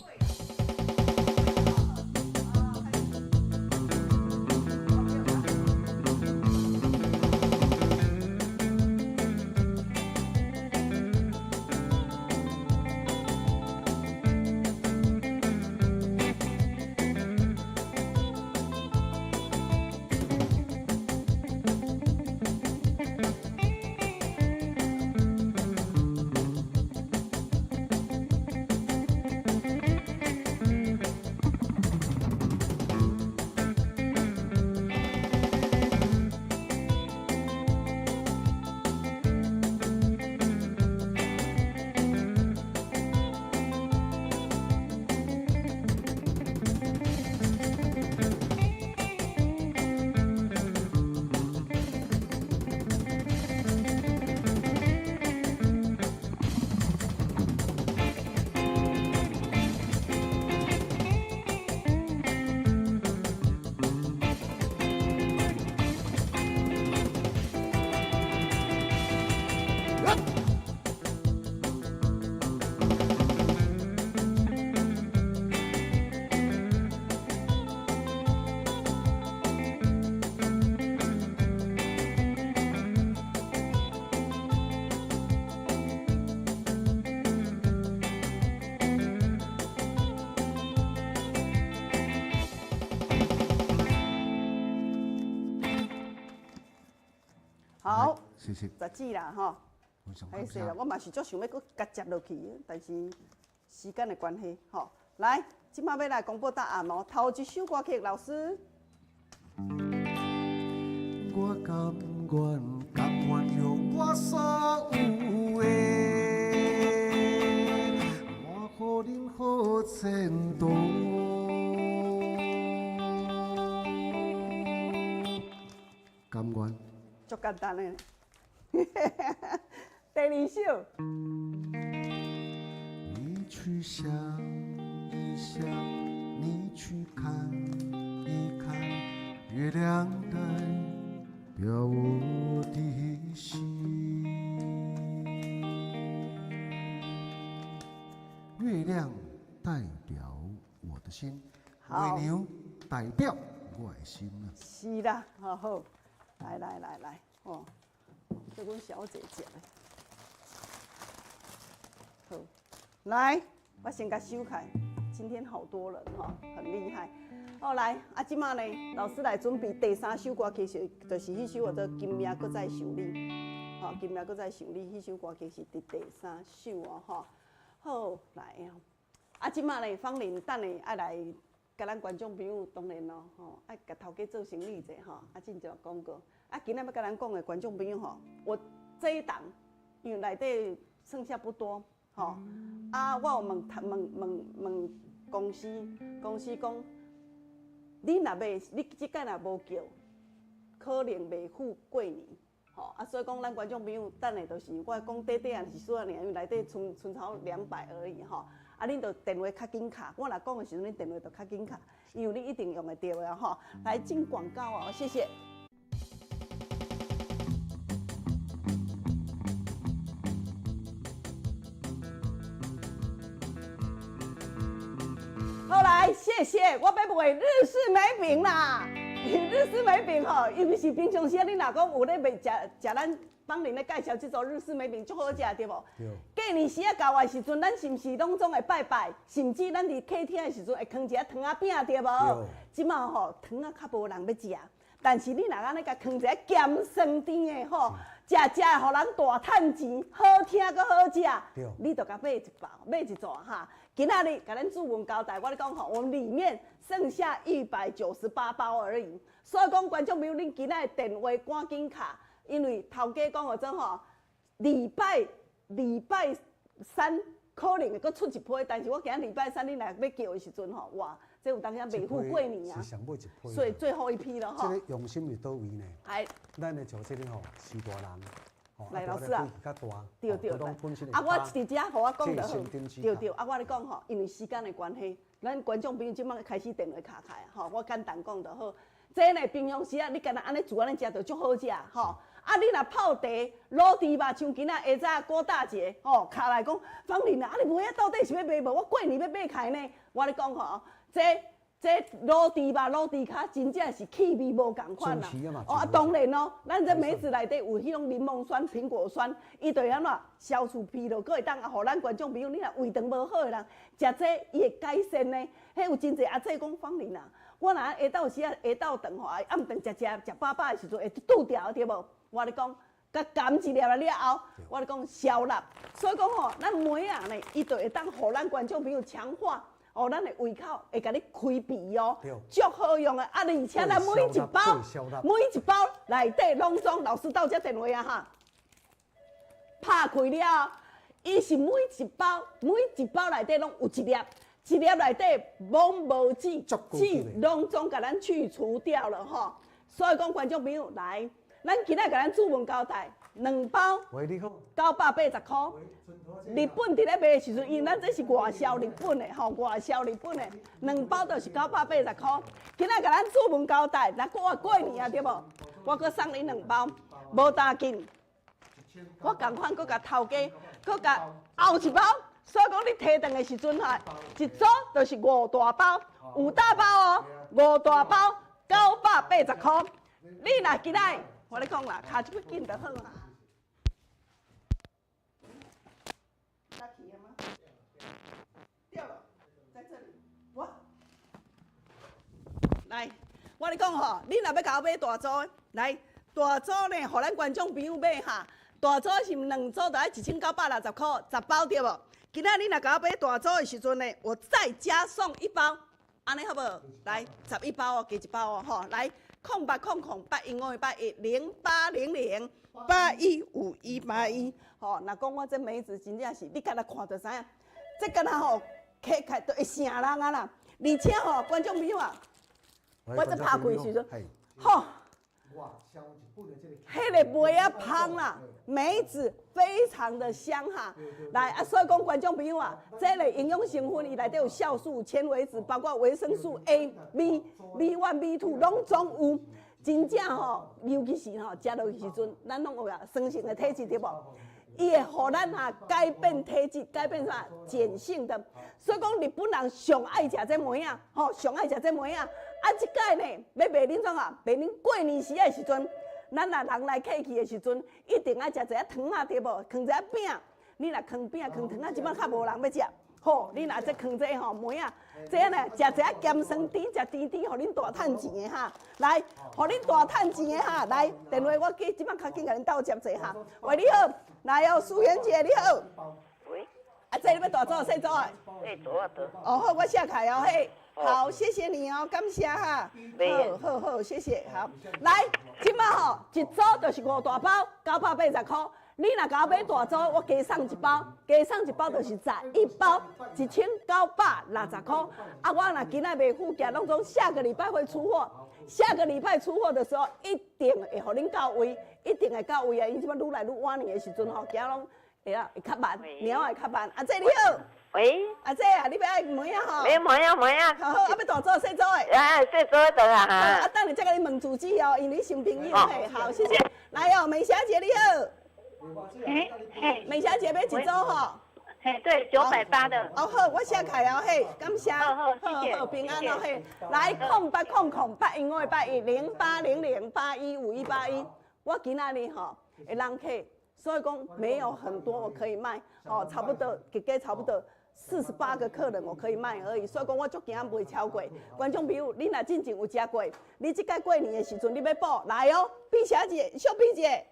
好，
谢谢。
十指啦吼，
歹
势啦，我嘛是足想欲阁共接落去，但是时间的关系吼。来，这马欲来公布答案哦。头一首歌曲，老师。
我甘愿，甘愿用我所有的，换予恁好前途。甘愿。
足简单的。第二首。
你去想一想，你去看一看，月亮代表我的心。月亮代表我的心，
好。
月亮代表我的心啊。
是啦，好好，来来来来，哦，这阮小姐姐的。好，来，我先共收起来。今天好多人哈，很厉害。好，来，啊，这马呢，老师来准备第三首歌曲是，就是彼首叫做《今夜阁再想你》。吼，今夜阁再想你，彼首歌曲是伫第三首哦，吼。好，来哦。啊，这马呢，芳玲等下爱来共咱观众朋友，当然咯，吼，爱共头家做生理者吼，啊，进一广告。啊，今仔欲共咱讲的观众朋友吼，我这一档因为内底剩下不多，吼。啊，我有问问问问公司，公司讲，你若袂，你这届若无叫，可能袂赴过年，吼。啊，所以讲咱观众朋友等下就是我讲短短啊，是输啊尔，因为内底賰賰头200而已吼。啊，恁就电话较紧敲，我若讲的时阵，恁电话就较紧敲，因为你一定用会著的吼。来进广告哦，谢谢。好来，谢谢，我欲卖日式美饼啦。日式美饼吼，尤其是平常时啊，你若讲有咧卖食食咱芳玲咧介绍这组日式美饼足好食，对无？
对。
过年时啊到的时阵，咱是毋是拢总会拜拜？甚至咱伫客厅的时阵会囥一下糖仔饼，对无？
对。
这马吼糖仔较无人欲食，但是你若按呢共囥一下鹹酸甜的吼，食食予人大趁錢，好聽閣好食，你就共買一包，買一束哈。今仔日共咱主文交代，我咧講吼，我們裡面剩下198包而已。所以講，觀眾朋友，恁今仔日電話趕緊敲，因為頭家講予做吼，禮拜三可能會閣出一批，但是我今仔禮拜三你若欲叫的時陣吼，哇，這有當時袂赴過年啊，所以最後一批了吼。
這個用心佇佗位呢？
係。
咱的像這個吼，是大人，
來老師啊，
較大，
對對。啊，我佇遮予我講就好。對對，啊，我咧講吼，因為時間的關係，咱觀眾朋友這擺開始電話敲開，吼，我簡單講就好。這呢平常時啊，你干焦按呢煮按呢食就足好食，吼。啊，你若泡茶、滷豬肉，像今仔下早郭大姐吼，敲來講，芳玲啊，啊你梅仔到底是欲賣無？我過年欲買起呢。我咧講吼，這滷豬肉、滷豬跤，真正是氣味無仝款啦。哦，啊，當然咯，咱這梅子內底有彼種檸檬酸、蘋果酸，伊就會按怎消除疲勞，閣會當啊，予咱觀眾朋友，你若胃腸無好的人，食這伊會改善呢。彼有真濟阿姐講芳玲啊，我若下晝時啊，下晝頓吼，暗頓食食食飽飽的時陣會拄著對無？我咧講，共含一粒了了後，我咧講消納。所以講吼，咱梅仔呢，伊就會當予咱觀眾朋友強化。哦，咱的胃口會共你開肥哦，足好用的啊！而且咱每一包內底攏總老師到這電話啊哈，拍開了，伊是每一包內底攏有一粒，一粒內底攏無籽，籽攏總共咱去除掉了吼。所以講觀眾朋友來，咱今仔共咱主文交代。兩包980箍，日本佇咧賣的時陣，因為咱這是外銷日本的吼，外銷日本的兩包就是980箍。今仔共咱主文交代，若過過年啊對無？我閣送你兩包，無打緊。我仝款閣共頭家，閣共後一包。所以講你提轉的時陣吼，一組就是五大包，五大包哦，五大包980箍。你若今仔，我咧講啦，跤這麼緊就好啊。掉了，在這裡。我來，我咧講吼，你若欲共我買大組，來大組呢，予咱觀眾朋友買哈。大組是兩組，就愛1960箍，10包對無？今仔你若共我買大組的時陣呢，我再加送一包，按呢好無？來，11包哦，加一包哦，吼，來，0800815581，0800815181，吼，若講我這梅子真正是，你敢若看就知影，這敢若吼，開開就會醒人啊啦！而且吼，觀眾朋友啊，我這拍開時陣，吼，彼个梅仔芳啦，梅子非常的香哈。來啊，所以講觀眾朋友啊，這個營養成分伊內底有酵素、纖維質，包括維生素 A、B、B1、B2，攏總有。真正吼，尤其是吼，食落去時陣，咱攏有啊酸性的體質對無？伊會予咱啊改變體質，改變啥鹼性的。所以講日本人上愛食這梅仔，吼，上愛食這梅仔。啊，這擺呢，欲賣恁創啊？賣恁過年時的時陣，咱若人來客去的時陣，一定愛食一下糖仔對無？囥一下餅，你若囥餅囥糖仔，這擺較無人欲食。好，你若這囥這吼梅仔，這呢食一下鹹酸甜，食甜甜，予恁大趁錢的哈。來，予恁大趁錢的哈。來，電話我記，這擺較緊共恁鬥接者哈。喂，你好，來哦，淑媛姐你好。
喂。
啊，這你欲大組細組的？
欸，組啊，組。
哦，好，我寫開哦，嘿，好，謝謝你哦，感謝哈。好好好，謝謝，好。來，這擺吼，一組就是五大包，980箍。你若共我買大組，我加送一包，加送一包就是11包，1960箍。啊，我若今仔袂赴寄，攏總下個禮拜會出貨。下個禮拜出貨的時候，一定會予恁到位，一定會到位啊！因這擺愈來愈晚年的時陣吼，行攏會啊會較慢，貓會較慢。阿姐你好，
喂，
阿姐啊，你欲愛梅仔吼？
欲梅仔梅仔。
好好，啊欲大組細組的。
啊，細組的啊。
啊，等下再共你問住址哦，因為你新朋友嘿。好，謝謝。來哦，美霞姐你好。美霞姐欲一組吼？
嘿，對，980的。
哦好，我寫開哦嘿，感謝。
好好，謝謝。
好平安哦嘿。來，0800815581，0800815181。我今仔日吼，的人客所以講沒有很多我可以賣，哦，差不多，加加差不多48個客人我可以賣而已，所以講我足驚賣超過。觀眾朋友，你若進前有食過，你這擺過年的時陣你欲補來哦，碧霞姐、秀碧姐，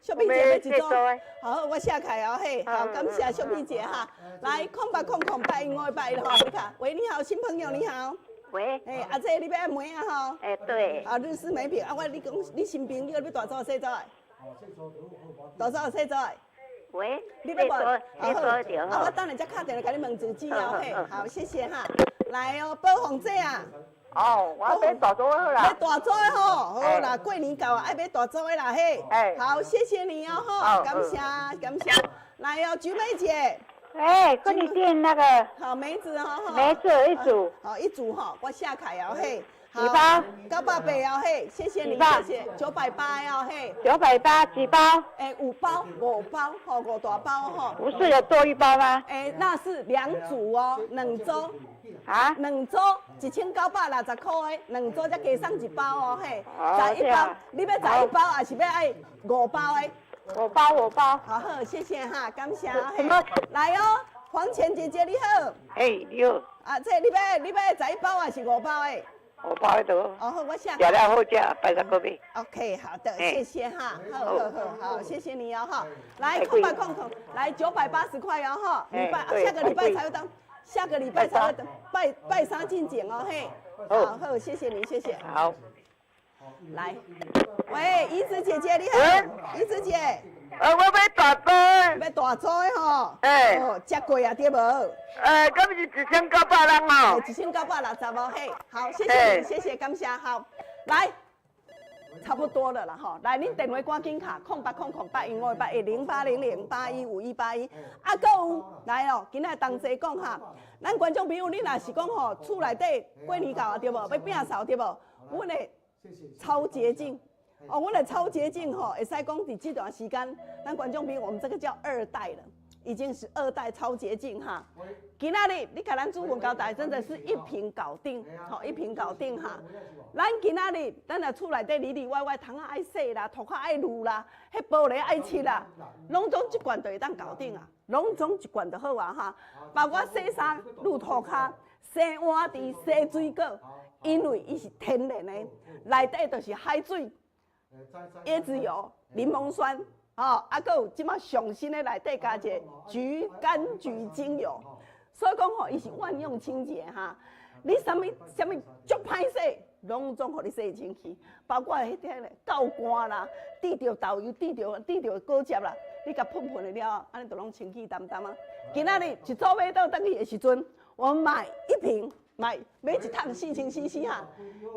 秀碧姐欲一組，好，我寫開哦，嘿，好，感謝秀碧姐哈，來08008158哈，你看，喂，你好，新朋友你好。
喂，
哎，阿姐，你欲愛梅仔吼？
哎，對。
啊，日式梅餅啊，我你講你新朋友欲大組細組的？大組細組的？
喂，
你欲無？
好，
啊，我等下才敲電話共你問住址哦，嘿，好，謝謝哈。來哦，寶鳳姐啊。
哦，我買大組好啦。
買大組的吼，好啦，過年到啊，愛買大組的啦，嘿。
哎。
好，謝謝你哦，吼，感謝感謝。來哦，菊梅姐。
哎，跟你訂那個。
好，梅子哈。
梅子一組。
好，一組哈，我寫開哦，嘿。
幾包？980
哦，嘿，謝謝你，謝謝。980哦，嘿。
980幾包？
哎，五包，五包，吼，五大包吼。
不是有多一包嗎？
哎，那是兩組哦，兩組。
啊？
兩組1960塊的，兩組才加送一包哦，嘿。十一包，你欲十一包，還是欲愛五包的？
五包五包。
好好，謝謝哈，感謝。嘿，來哦，黃錢姐姐你好。
哎，你好。
啊，這你欲你欲十一包還是五包的？
五包的多。
哦好，我寫。
食了好食，80塊買。
OK，好的，謝謝哈，好好好，好，謝謝你哦哈。來，0800，來980塊哦哈，禮拜下個禮拜才會到，下個禮拜才會到，拜拜三進前哦嘿。好好，謝謝你，謝謝。
好。
來，喂，怡子姐姐你好，怡子姐。
我欲大組。
欲大組的吼。
哎。
哦，食過啊對無？
哎，敢是1900人哦。
1960哦，嘿，好，謝謝你，謝謝，感謝，好，來，差不多了啦吼，來，恁電話趕緊敲，08008158 0800815181，啊，閣有來哦，今仔同齊講哈，咱觀眾朋友，你若是講吼，厝內底過年到啊對無？欲摒掃對無？阮的超潔淨。哦，阮的超潔淨吼，會使講佇這段時間，咱觀眾朋友，我們這個叫二代了，已經是二代超潔淨哈。今仔日你共咱主文交代，真的是一瓶搞定，好，一瓶搞定哈。咱今仔日，咱若厝內底裡裡外外，窗仔愛洗啦，塗跤愛滷啦，彼玻璃愛漆啦，攏總一罐就會當搞定啊，攏總一罐就好啊哈。包括洗衫、滷塗跤、洗碗池、洗水果，因為伊是天然的，內底就是海水、椰子油、檸檬酸，吼，啊，閣有這馬上新的內底加一個橘柑橘精油，所以講吼，伊是萬用清潔哈。你啥物啥物足歹洗，攏總予你洗清氣，包括彼個咧舊罐啦，滴著豆油、滴著滴著果汁啦，你共噴噴的了，按呢就攏清氣澹澹啊。今仔日一組買倒轉去的時陣，我們買一瓶，買買一桶4000 CC 哈。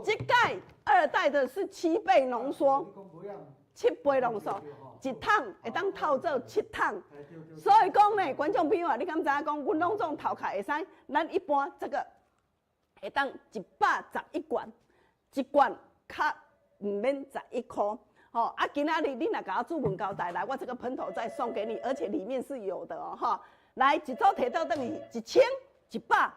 這擺二代的是七倍濃縮，七倍濃縮，一桶會當透做七桶。所以講呢，觀眾朋友啊，你敢知影講，阮攏總頭殼會使，咱一般這個會當111罐，一罐較毋免11箍。吼啊，今仔日你若共我主文交代來，我這個噴頭再送給你，而且裡面是有的哦，哈。來，一組提倒轉去1180塊，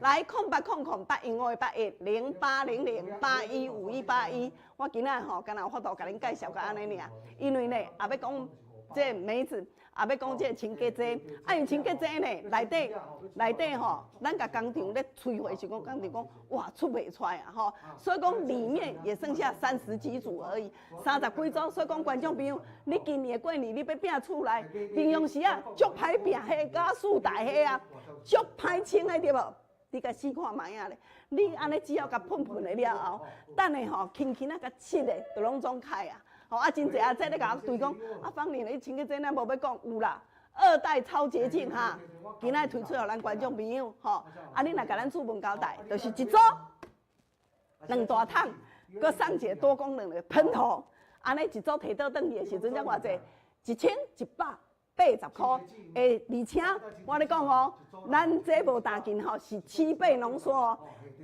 來08008158 0800815181。我今仔吼，敢若有法度共恁介紹到按呢爾，因為呢，也欲講這個梅子，也欲講這個清潔劑，啊，因為清潔劑呢，內底內底吼，咱共工廠咧催貨時，講工廠講哇出袂出來啊吼，所以講裡面也剩下30幾組而已，三十幾組，所以講觀眾朋友，你今年過年你欲摒厝內，平常時啊，足歹摒彼家私台彼啊，足歹清的對無？你共試看覓仔咧，你按呢只要共噴噴的了後，等下吼輕輕仔共拭咧，就攏總開啊！吼啊，真濟阿姐咧共我對講，啊，芳玲你清潔劑咱無欲講有啦，二代超潔淨哈，今仔推出予咱觀眾朋友吼，啊，你若共咱主文交代，就是一組兩大桶，閣送一個多功能的噴頭，按呢一組提倒轉去的時陣才偌濟？1180塊，欸，而且我咧講哦，咱這無打緊吼，是七倍濃縮哦，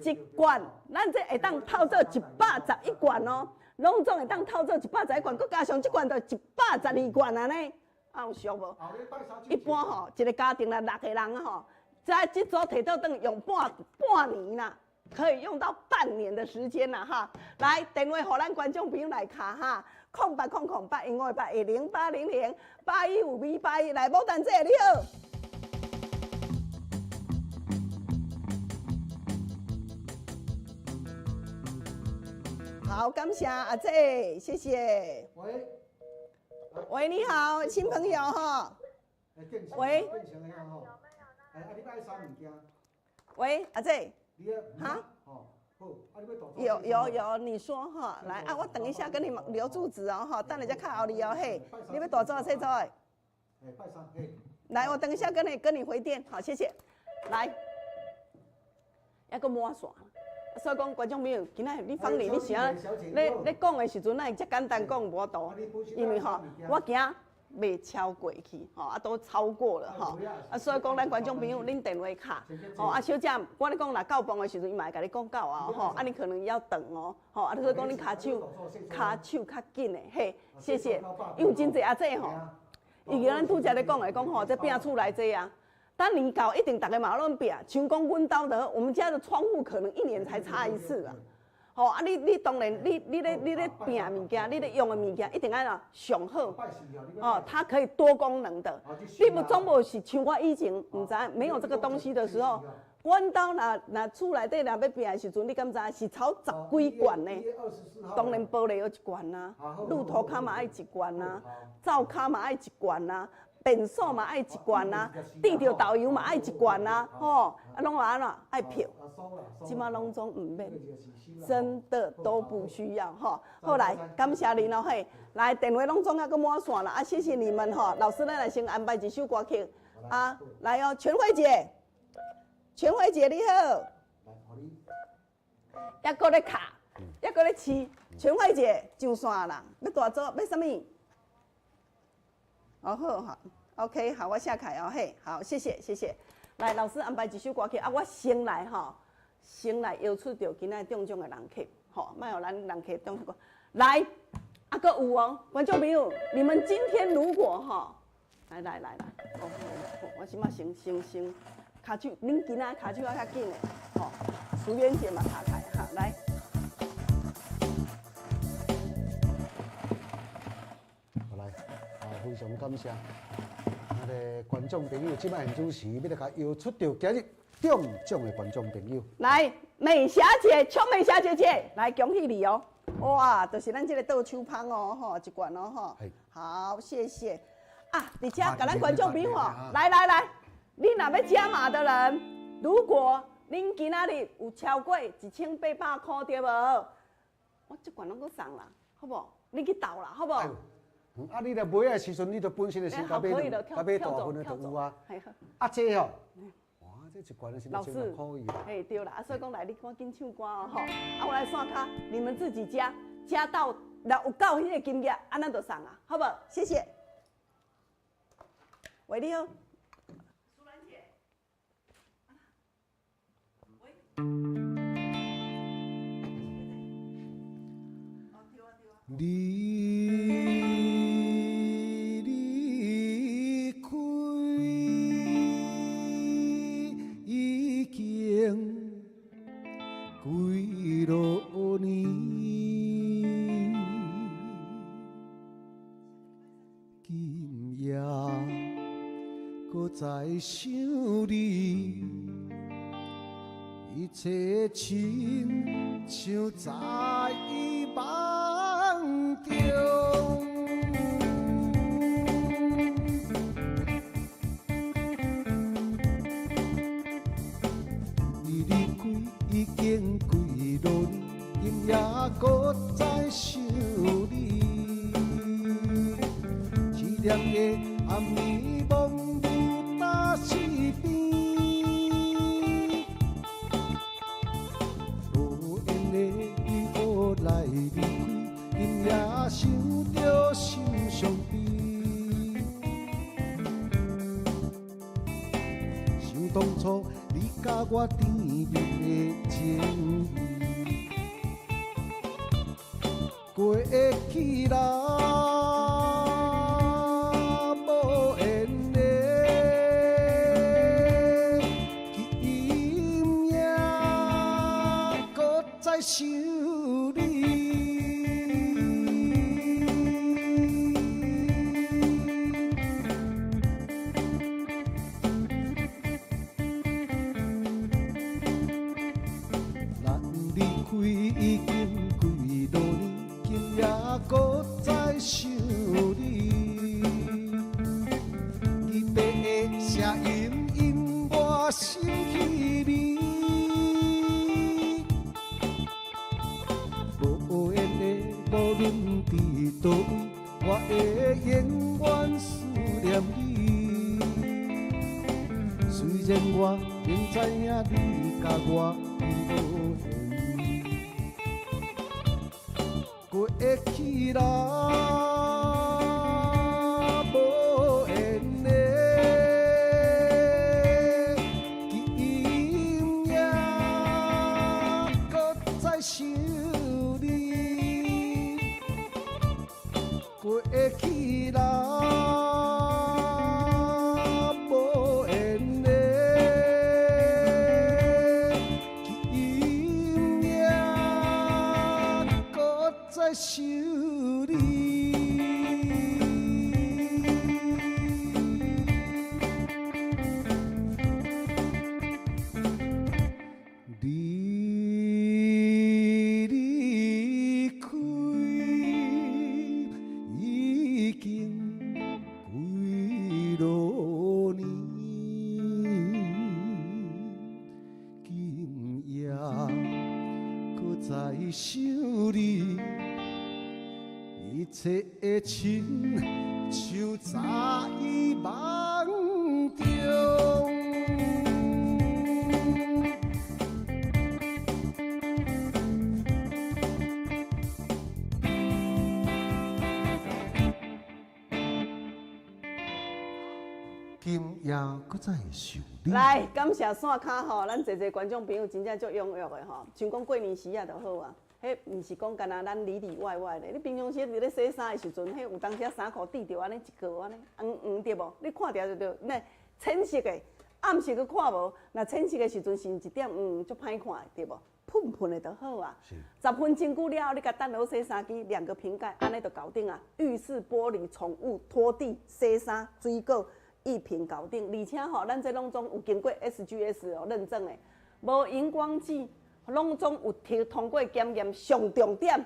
一罐，咱這會當透做111罐哦，攏總會當透做111罐，閣加上這罐就112罐按呢，啊有俗無？一般吼，一個家庭來六個人吼，這這組提倒轉用半半年啦，可以用到半年的時間啦哈。來，電話予咱觀眾朋友來敲哈， 080081580800815281，來，牡丹姐你好。好，感謝阿姐，謝謝。
喂，
喂，你好，新朋友哈。喂。喂，阿姐。哈？有有有，你說哈，來啊，我等一下跟你們留住址哦哈，等下再卡後你哦嘿，你欲大組還是細組？來，我等一下跟你回電，好，謝謝。來，猶閣滿線。所以講，觀眾朋友，今仔日你芳玲，你是按咧咧講的時陣，哪會遮簡單講無法度？因為吼，我驚袂超過去，吼啊都超過了吼，啊所以講，咱觀眾朋友，恁電話卡，吼啊小姐，我咧講，若到磅的時陣，伊嘛會共你講到啊，吼啊你可能要等哦，吼啊所以講，恁跤手跤手較緊的，嘿，謝謝，因為真濟阿姐吼，伊咱拄才咧講的，講吼，這拼厝內這啊。當年到一定逐家嘛攏拚，像講阮兜的，我們家的窗戶可能一年才擦一次啊。吼啊你你當然你咧拚物件，你咧用的物件一定愛怎上好。哦，它可以多功能的。你無總無是像我以前毋知沒有這個東西的時候，阮兜若若厝內底若欲拚的時陣，你敢知是炒十幾罐呢？當然玻璃有一罐啊，鹿頭跤嘛愛一罐啊，灶跤嘛愛一罐啊。便所嘛愛一罐啊，滴著豆油嘛愛一罐啊，吼，啊攏話按怎愛票，這馬攏總毋免，真的都不需要吼。好來，感謝恁哦嘿，來電話攏總猶閣滿線啦，啊謝謝你們吼，老師咱來先安排一首歌曲啊，來哦，全慧姐，全慧姐你好，猶閣咧卡，猶閣咧試，全慧姐上線啦，欲大組欲啥物？哦好好，OK，好，我下開哦嘿，好，謝謝謝謝。來，老師安排一首歌曲啊，我先來吼，先來邀出著今仔中獎的人客，吼，莫予咱人客中獎。來，啊，閣有哦，觀眾朋友，你們今天如果吼，來來來來，哦，我這擺先先先，跤手，恁今仔跤手仔較緊的，吼，淑媛姐嘛卡開哈，來。
非常感謝，那个觀眾朋友，這擺現主持欲來共邀出著今日中獎的觀眾朋友。
來，美霞姐，邱美霞姐姐，來恭喜你哦！哇，就是咱這个倒手芳哦，吼，一罐哦，吼。好，謝謝。啊，佇遮共咱觀眾朋友，來來來，你若欲加碼的人，如果恁今仔日有超過1800塊，對無？我這罐攏閣送啦，好無？你去鬥啦，好無？
啊！你若買的時陣，你就本身就先共買兩，共買大份的就有啊。啊，這吼，哇，這一罐是
老師，嘿，對啦，啊，所以講來，你趕緊唱歌哦，吼。啊，我來線跤，你們自己加，加到若有夠彼個金額，啊，咱就送啊，好無？謝謝。喂，你好。淑蘭姐。喂。
你離開已經幾落年，今夜閣再想你，一切親像在夢中。你離開已經幾落年，今夜閣再想你。淒涼的暗暝，夢遊大溪邊，無緣的你予來離開，今夜想著心傷悲。想當初你佮我甜蜜的情誼，過去啦，無緣的，今夜閣再想你。已經幾落年，今夜閣再想你。記得的聲音引我心稀微。無緣的，無論佇佗位，我會永遠思念你。雖然我明知影你佮我已無緣，過去啦無緣的，今夜閣再想你。過去啦無緣的，今夜閣再想你。你離開已經幾落年，今夜閣再想你，一切的親像在夢中。今夜閣再想你。
來，感謝線跤吼，咱濟濟觀眾朋友真正足踴躍的吼，像講過年時仔就好啊。彼毋是講干焦咱裡裡外外咧，你平常時佇咧洗衫的時陣，彼有當時衫褲滴著按呢一個按呢黃黃對無？你看著就對，那淺色的、暗色閣看無，若淺色的時陣是一點黃足歹看的對無？噴噴的就好啊。10分鐘久了後，你共等落洗衫機，兩個瓶蓋，按呢就搞定啊。浴室玻璃、寵物、拖地、洗衫、水果，一瓶搞定。而且吼，咱這攏總有經過 SGS 哦認證的，無熒光劑。攏總有提通過檢驗，上重點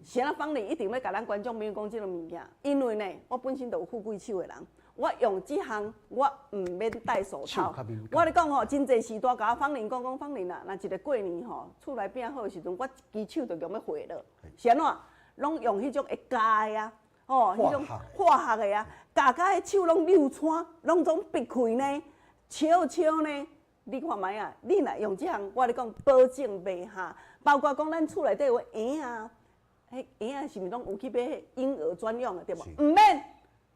是按怎芳玲一定欲共咱觀眾朋友講這个物件，因為呢，我本身就有富貴手的人，我用這項我毋免戴手套。我咧講吼，真濟時大共我芳玲講講芳玲啊，若一个過年吼，厝內變好的時陣，我一支手就用欲壞了。是按怎？攏用彼種會膠的啊，吼，彼種化學的啊，咬甲彼手攏扭穿，攏總閉開呢，笑笑呢。你看覓啊？你若用這項，我咧講保證袂哈。包括講咱厝內底有嬰仔，彼嬰仔是毋是攏有去買嬰兒專用的對無？毋免，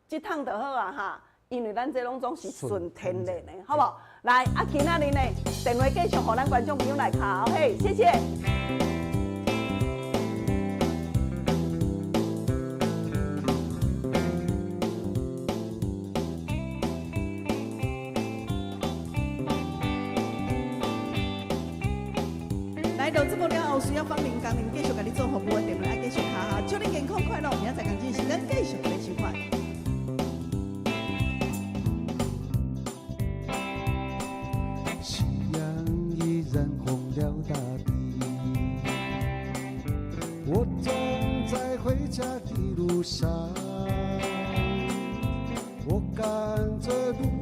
這桶就好啊哈。因為咱這攏總是純天然的，好無？來，啊，今仔日呢，電話繼續予咱觀眾朋友來敲，嘿，謝謝。來到節目了後，需要芳玲、江玲繼續共你做服務的電話，愛繼續敲哈，祝你健康快樂，明仔載仝這時間繼續來收看。
夕陽已染紅了大地，我總在回家的路上，我趕著路。